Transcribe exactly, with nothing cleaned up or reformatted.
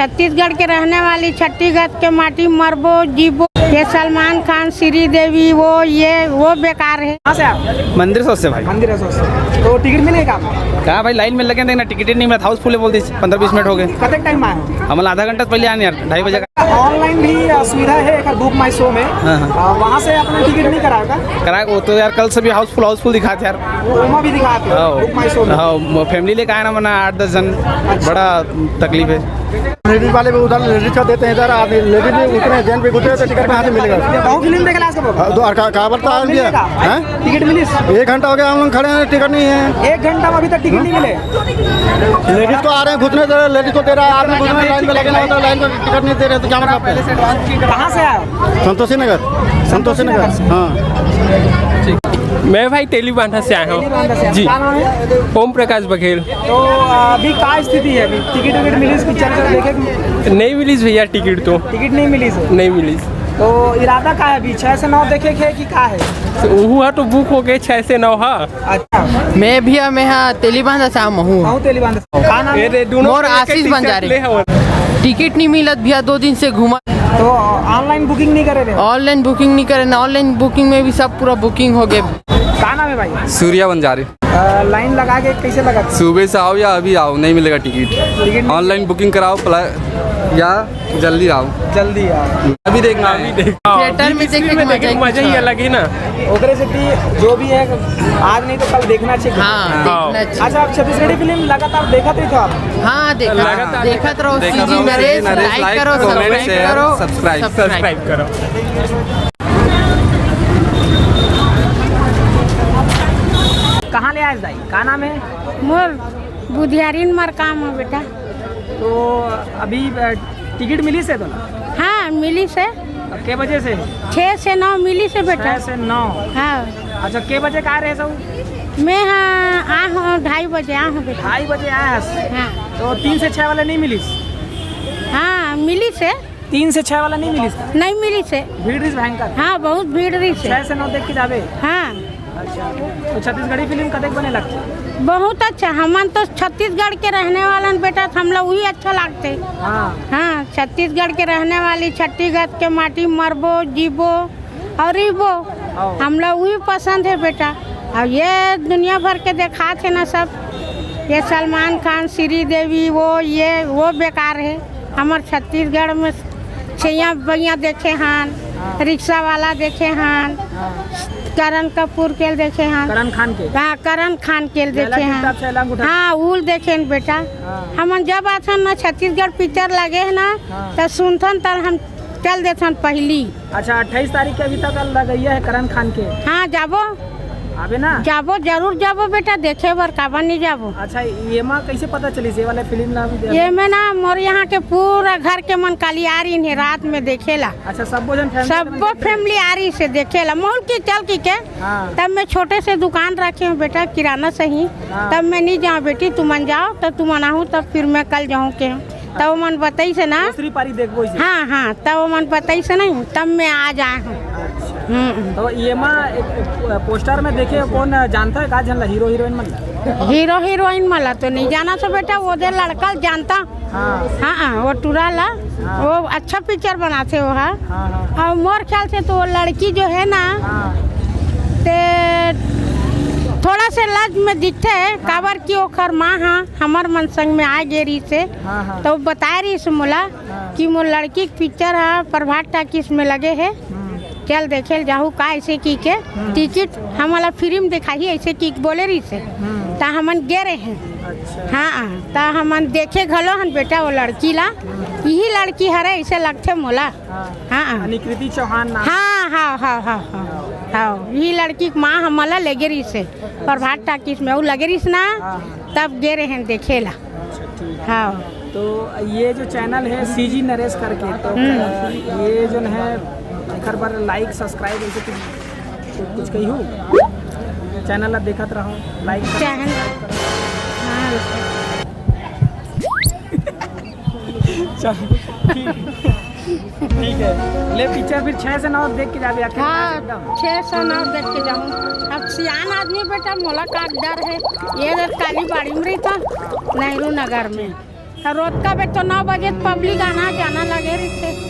छत्तीसगढ़ के रहने वाली, छत्तीसगढ़ के माटी मरबो जीबो। ये सलमान खान, श्रीदेवी, वो ये वो बेकार है। कहाँ से आप? मंदिर से भाई। मंदिर से। तो टिकट मिलेगा? कहाँ भाई, लाइन में लगे थे ना, टिकट ही नहीं मिला, हाउसफुल है बोल दी, पंद्रह बीस मिनट हो गए। कतक टाइम आए हो? हम आधा घंटा पहले आए यार, ढाई बजे का। ऑनलाइन भी अ, सुविधा है एक बुक माई शो में। हाँ, हाँ। अ, वहाँ से अपना टिकट नहीं कराएगा? कराए वो तो यार, कल से भी हाउसफुल हाउसफुल दिखाते यार। वो ओमा भी दिखाते हैं हाँ। बुक माई शो में। हाँ, फैमिली लेके आए ना, मना आठ दस जन, बड़ा तकलीफ है। लेडीज वाले भी उधर लेडीज का देते हैं इधर, आप लेडीज भी उतरे, जेंट्स भी उतरे तो टिकट कहाँ से मिलेगा? बहुत फिल्म देख ला। हाँ, तो और का, का बोलता है भैया? मिलेगा? हैं? टिकट मिली? एक घंटा हो गया हम लोग खड़े हैं, टिकट नहीं है। एक घंटा में अभी तक टिकट नहीं मिले। लेडीज को आ रहे हैं, घुसने दे रहे, लेडीज को दे रहा है, आदमी घुसने लाइन में लगे ना, तो लाइन में टिकट नहीं दे रहे, तो क्या मतलब है? कहाँ से आए हो? संतोषी नगर। संतोषी नगर। हाँ। मैं भाई तेलीबांधा से आया हूँ। तेलीबांधा से। जी। क्या नाम है? ओम प्रकाश बघेल। तो अभी क्या स्थिति है? अभी टिकट विकट मिली इस पिक्चर को देखे कि नहीं मिली भैया, टिकट तो। टिकट नहीं मिली सर? नहीं मिली। तो इरादा का है अभी, छह से नौ देखे के कि का है? तो हुआ तो बुक हो गए छह से नौ, हाँ। अच्छा। मैं भैया, मैं हाँ तेलीबांधा से आया हूँ। हाँ, तेलीबांधा से। का नाम है? मोर आशीष बंजारे। टिकट नहीं मिलत भैया, दो दिन से घूमा। तो ऑनलाइन बुकिंग नहीं करे रहे? ऑनलाइन बुकिंग नहीं करे ना, ऑनलाइन बुकिंग में भी सब पूरा बुकिंग हो गए। का नाम है भाई? सूर्या बंजारे। अ, लाइन लगा के कैसे लगा? सुबह से आओ या अभी आओ, नहीं मिलेगा टिकट। टिकट नहीं? ऑनलाइन बुकिंग कराओ, प्ला-, या जल्दी आओ। जल्दी आओ। अभी देखना है। अभी देखना। थिएटर में देखे के मजा ही अलग है ना। ओकरे से कि जो भी है, आज नहीं तो कल देखना चाहिए। हाँ, हाँ। देखना चाहिए। अच्छा, आप छत्तीसगढ़ी फिल्म लगातार देखत रही हो आप? हाँ, देखत, लगातार देखत रहो, देखत सीजी रहो, नरेश, सीजी नरेश, लाइक like, करो, comment, सब्सक्राइब share, करो, सब्सक्राइब। सब्सक्राइब करो। कहाँ ले आए दाई? का नाम है? मोर बुधियारिन मर काम है बेटा। तो अभी, अ, टिकट मिली से तो ना? हाँ, मिली से। अब के बजे से? छः से नौ मिली से बेटा। छः से नौ। हाँ। अच्छा, के बजे का रहे सब? मैं हाँ, आ हूँ, ढाई बजे आ हूँ बेटा। ढाई बजे आया है। हाँ। तो तीन से छः वाला नहीं मिली? हाँ, मिली से। तीन से छः वाला नहीं मिली? नहीं मिली से। भीड़ रही भयंकर? हाँ, बहुत भीड़ रही से। छः से नौ देख के जाबे? हाँ। अच्छा, तो छत्तीसगढ़ी फिल्म कतेक बने लगथे? बहुत अच्छा। हमन तो छत्तीसगढ़ के रहने वालन बेटा, तो हमला वही अच्छा लागथे। हाँ। हाँ, छत्तीसगढ़ के रहने वाली, छत्तीसगढ़ के माटी मरबो, जीबो और रहिबो। हाँ। हमला वही पसंद है बेटा। और ये दुनिया भर के देखात है ना सब, ये सलमान खान, श्रीदेवी, वो ये वो बेकार है। हमर छत्तीसगढ़ में छैया बैया देखे हन, हाँ। रिक्शा वाला देखे हन, हाँ। करण कपूर के देखे हन। करण खान के? हाँ, करण खान के देखे हन। हाँ, उल देखे हन बेटा। हाँ। हमन जब आथन ना छत्तीसगढ़ पिक्चर लगे है ना, हाँ। त सुनथन त हम चल देथन पहली। अच्छा, अट्ठाईस तारीख के अभी तक लगइया है करण खान के। हाँ, जाबो। आबे ना? जाबो, जरूर जाबो बेटा, देखे बर, काबर नहीं जाबो। अच्छा, ये माँ कैसे पता चली ये वाला फिल्म नाम? ये में ना मोर यहाँ के पूरा घर के मन काली आ रही है रात में देखे ला। अच्छा, सबो जन family सबो family आ रही से देखे ला, मोल की चल की के। हाँ। तब मैं छोटे से दुकान रखे हूँ बेटा, किराना सही। हाँ। तब मैं नहीं जाऊँ बेटी, तुमन जाओ, तब तुमन आहू, तब फिर मैं कल जाऊँ के। तब ओमन बताइस ना। दूसरी पारी देखबो इसे। हाँ, हाँ, तब ओमन बताइस नहीं, तब मैं आ जाए हूँ। अच्छा। हम्म। तो ये माँ एक पोस्टर में देखे, कौन जानता है का झन ला, हीरो हीरोइन मन ला? हीरो हीरोइन मन ला तो नहीं जाना सो बेटा, वो दे लड़का जानता। हाँ। हाँ, हाँ, वो टूरा ला, हाँ। वो अच्छा पिक्चर बनाथे वो हा। हाँ, हाँ। और मोर ख्याल से तो वो लड़की जो है ना, हाँ। ते थोड़ा से लाज में दिखथे, काबर कि ओखर माँ हा हमर मन संग में आ गे रही से। हाँ, हाँ। तो बताए रहिस मोला हाँ। कि मोर लड़की के पिक्चर हा प्रभात टाकीज में लगे है, हम्म। चल देखे ल जाहू का ऐसे की के हम्म। टिकट हमला फ्री में दिखाही ऐसे की के बोले रहिस हे। हम्म। त हमन गे रहे हैं। अच्छा। हाँ, त हमन देखे घलो हन बेटा वो लड़की ला, हम्म। यही लड़की हरे ऐसे लगथे मोला। हाँ। हाँ। निकृति चौहान नाम। हाँ, हाँ, हाँ, हाँ, हाँ, हाँ, यही लड़की के माँ हमला लेगे रहिस हे प्रभात टाकीज में, वो लगे रहिस ना, हाँ। तब गे रहे हैं देखे ला। अच्छा, ठीक है। हाँ। तो ये जो चैनल है सीजी नरेश करके, तो हम्म। ये जो है एकर बर लाइक सब्सक्राइब ऐसे कुछ, कुछ कही हो? चैनल ला देखत रहो, लाइक करो। चैनल, हाँ। चल, ठीक, ठीक है। ले पिक्चर फिर छह से नौ देख के जाबे, आखिर हाँ, एकदम। छह से नौ देख के जाऊँ। अब सियान आदमी बेटा, मोला का डर है, ये इधर काली बाड़ी में रही था, नेहरू नगर में। रोतका बे तो नौ बजे पब्लिक आना जाना लगे रहिथे।